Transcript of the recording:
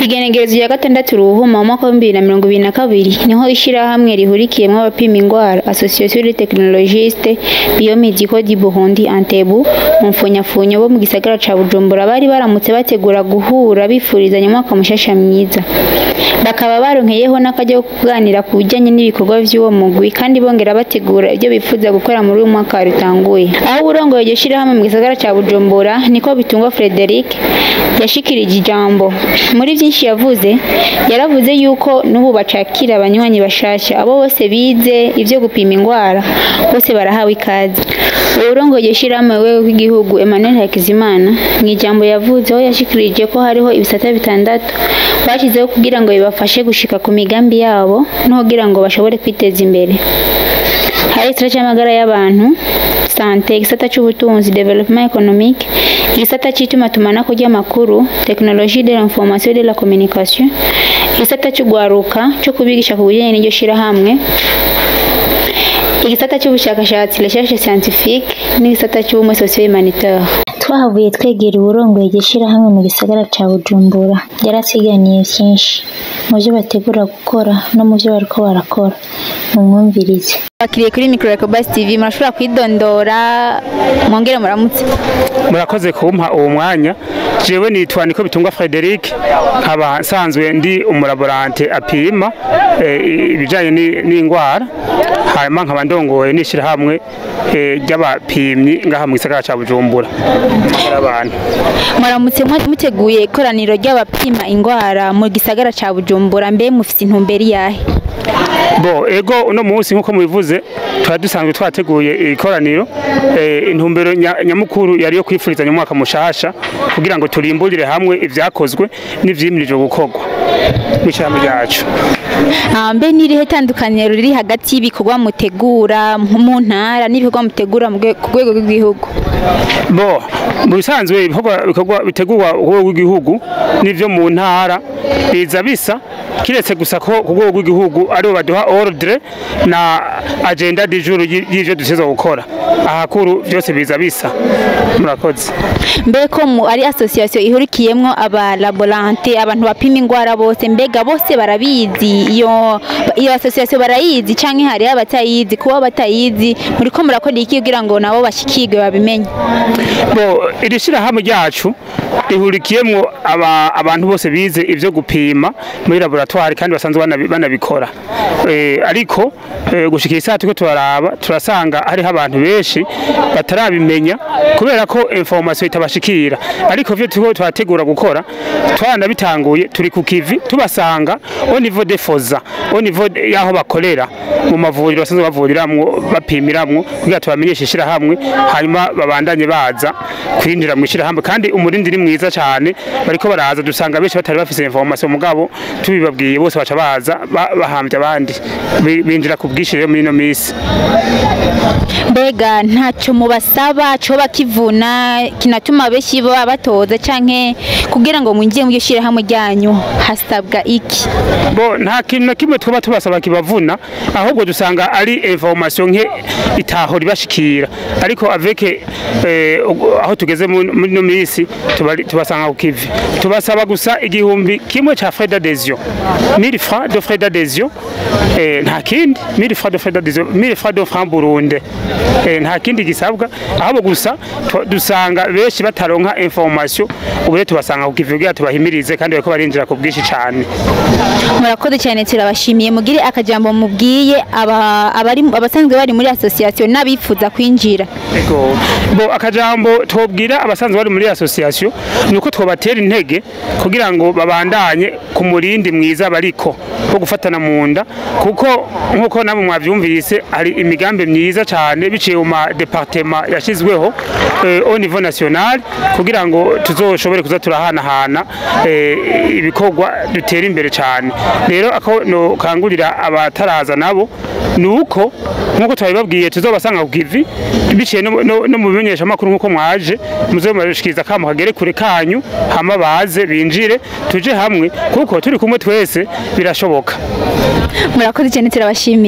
Kw'igenekerezo rya 6 Ruhuma mu mwaka wa 2022 niho ishirahamwe rihurikiyemwo abapima ingwara, Association des Technologistes Biomédicaux du Burundi, ANTEBU mu mfunyafunyo, bo mu gisagara ca Bujumbura bari baramutse bategura guhura bifurizanya umwaka mushasha mwiza, bakaba baronkeyeho n'akaryo ko kuganira ku bijanye n'ibikorwa vy'uwo mugwi, kandi bongera bategura ivyo bipfuza gukora muri uyu mwaka rutanguye. Aho uwurongoye iryo shirahamwe mu gisagara ca Bujumbura, niko Bitungwa Frederic, yashikirije ijambo. Muri vyinshi yavuze, yaravuze yuko n'ubu bacakira abanywanyi bashasha. Abo bose bize ivyo gupima ingwara bose barahawe ikaze. Uwurongoye iryo shirahamwe mu rwego rw'igihugu, Emmanuel Hakizimana, mw'ijambo yavuze aho yashikirije ko hariho ibisata bitandatu bashizeho kugira ngo bibafashe gushika ku migambi yabo no kugira ngo bashobore kwiteza imbere. Hari igisata c'amagara y'abantu, santé, igisata c'ubutunzi, développement économique, igisata c'itumatumanako ry'amakuru, technologie de l'information et de la communication, igisata c'ugwaruka co kubigisha ku bijanye n'iryo shirahamwe, igisata c'ubushakashatsi, recherche scientifique, n'igisata c'ubumwe, socio humanitaire. Twahavuye twegera uwurongoye iryo shirahamwe mu gisagara ca Bujumbura. Yarasiganiye vyinshi mu vyo bategura gukora no mu vyo bariko barakora. Mumwumvirize. Bakiriye kuri micro ya Cobas TV. Murashobora kwidondora mwongere muramutse? Murakoze kumpa uwo mwanya. Jewe nitwa Niko Bitungwa Frederic, nkaba nsanzwe ndi umu laborantin apima ibijanye n'ingwara, hanyuma nkaba ndongoye n'ishirahamwe ry'abapimyi ngaha mu gisagara ca Bujumbura abantu. Muramutse muteguye ikoraniro ry'abapima ingwara mu gisagara ca Bujumbura. Mbe mufise intumbero yahe? Bo, ego, uno munsi nkuko mubivuze twari dusanzwe twateguye ikoraniro. Intumbero nyamukuru yari yo kwifurizanya umwaka mushasha kugira ngo turimburire hamwe ivyakozwe n'ivyimirije gukorwa mw'ishirahamwe ryacu. Mbe n'irihe tandukaniro riri hagati y'ibikorwa mutegura mu ntara n'ibikorwa mutegura ku rwego rw'igihugu? Bo, mu bisanzwe ibikorwa bitegurwa ku rwego rw'igihugu n'ivyo mu ntara biza bisa, kiretse gusa ko ku rwego rw'igihugu aribo baduha ordre na agenda du jour y'ivyo dutegerezwa gukora. Ahakuru vyose biza bisa. Murakoze. Mbe ko ari association ihurikiyemwo aba laborantin, abantu bapima ingwara bose, mbega bose barabizi iyo association, barayizi canke hariho abatayizi? Kuba batayizi, muriko murakora iki kugira ngo nabo bashikirwe babimenye? Bo, iri shirahamwe ryacu rihurikiyemwo abantu bose bize ivyo gupima muri laboratoire kandi basanzwe banabikora. Ariko gushikira isaha turiko turaraba, turasanga hariho abantu benshi batarabimenya kubera ko information itabashikira. Ariko vyo turiko turategura gukora twaranabitanguye, turi ku kivi tubasanga au niveau des FOSA, au niveau y'aho bakorera mu mavuriro basanzwe bavuriramwo, bapimiramwo, kugira tubamenyeshe ishirahamwe, hanyuma babandanye baza kwinjira mu ishirahamwe. Kandi umurindi ni mwiza cyane, bariko baraza. Dusanga benshi batari bafise information, mugabo tubibabwiye bose baca baza bahambye abandi. Binjira ku bwinshi rero muri ino minsi. Mbega ntacyo mubasaba coba kivuna kinatuma benshi baba batoza, canke kugira ngo mwinjire mu iryo shirahamwe ryanyu hasabwa iki? Bo, nta kintu na kimwe twaba tubasaba kibavuna, ahubwo dusanga ari information nke itahora ibashikira. Ariko avec aho tugeze muri ino minsi tubasanga ku kivi. Tubasaba gusa 1000 ca frais d'adhésion, 1000 francs de frais d'adhésion, nta kindi. 1000 francs de frais d'adhésion, 1000 francs de francs Burundi, nta kindi gisabwa. Ahubwo gusa dusanga benshi bataronka information. Ubu rero tubasanga ku kivi kugira tubahimirize, kandi bariko barinjira ku bwinshi cane. Murakoze cyane, turabashimiye. Mugire akajambo mubwiye abasanzwe bari muri association n'abifuza kwinjira. Ego. Bo, akajambo twobwira abasanzwe bari muri association nuko twobatera intege kugira ngo babandanye ku murindi mwiza bariko wo gufatana mu nda, kuko nkuko namwe mwavyumvise hari imigambi myiza cyane biciye mu ma département yashizweho au niveau national, kugira ngo tuzoshobore kuza turahanahana ibikorwa, dutera imbere cyane. Rero ako no kangurira abataraza nabo nuko nkuko twabibabwiye tuzobasanga ku kivi biciye no mu bimenyesha makuru nkuko mwaje muzobashikiriza kamo kagere kure kanyu, hama baze binjire tuje hamwe, kuko turi kumwe twese birashoboka. Murakoze cyane, turabashimiye.